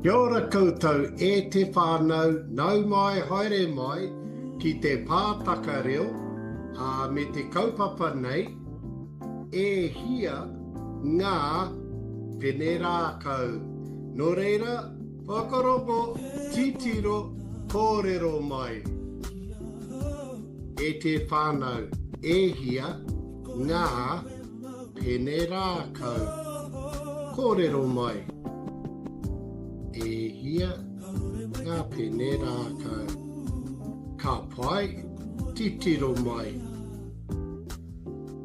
Kia ora koutou e te whānau, nau mai haere mai ki te pātaka reo, ā, me te kaupapa nei, e hia ngā pene rākau. Nō reira, whakarongo, titiro, kōrero mai. E te whānau, e hia ngā pene rākau. Kōrero mai. E hia ngā pene rākau. Ka pai, titiro mai.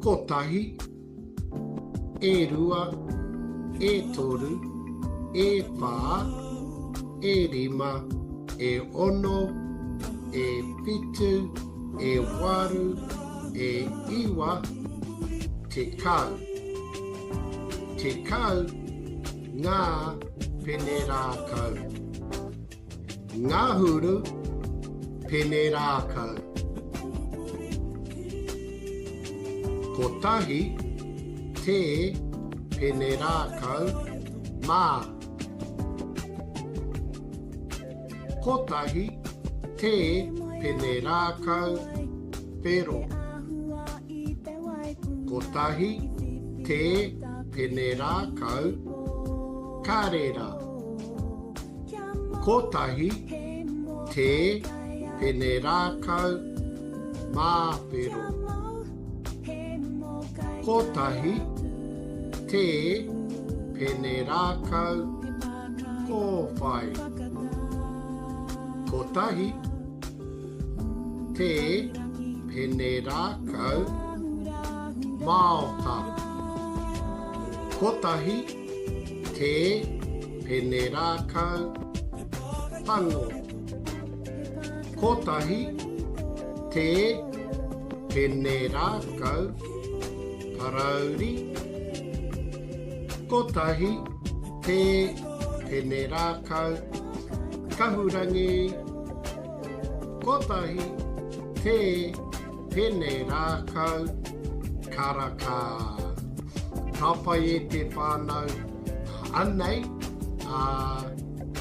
Kotahi, e rua, e toru, e whā, e rima, e ono, e whitu, e waru, e iwa, tekau. Tekau ngā pene rākau. Ngahuru pene rākau. Kotahi te pene rākau mā. Kotahi te pene rākau whero. Kotahi te pene rākau karera. Kotahi te pene rākau māwhero. Kotahi te pene rākau kōwhai. Kotahi te pene rākau māota. Kotahi te pene rākau pango. Kotahi te pene rākau parauri. Kotahi te pene rākau kahurangi. Kotahi te pene rākau karaka. Ka pai e te whānau, anei, ā,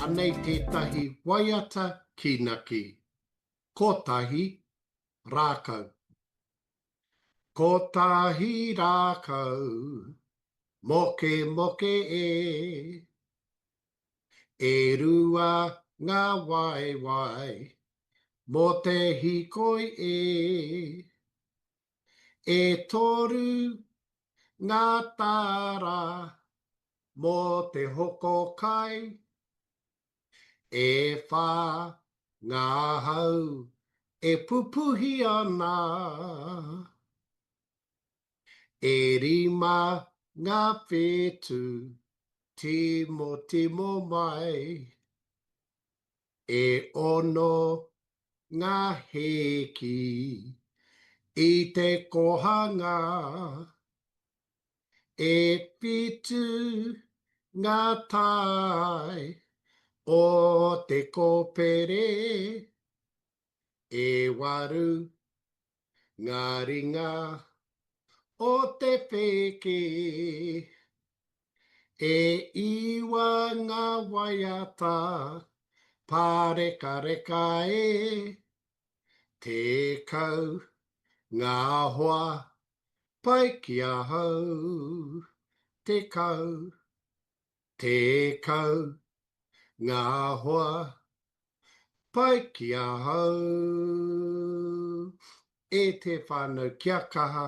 anei tētahi waiata kīnaki. Kotahi rākau. Kotahi rākau, mokemoke e. E rua ngā waewae mō te hīkoi e. E toru ngā tāra mō te hoko kai. E whā ngā hau e pupuhi ana. E rima ngā whetū timotimo mai. E ono ngā hēki i te kōhanga. E whitu ngā tae o te kōpere. E waru ngā ringa o te wheke. E iwa ngā waiata pārekareka e. 10 ngā hoa pai ki ahau. 10, 10 ngā hoa Pai ki ahau. E te whānau kia kaha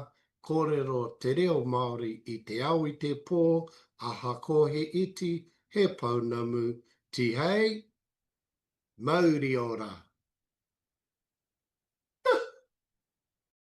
kōrero te reo Māori i te ao i te pō ahako he iti, he pounamu, tihei, mauri ora!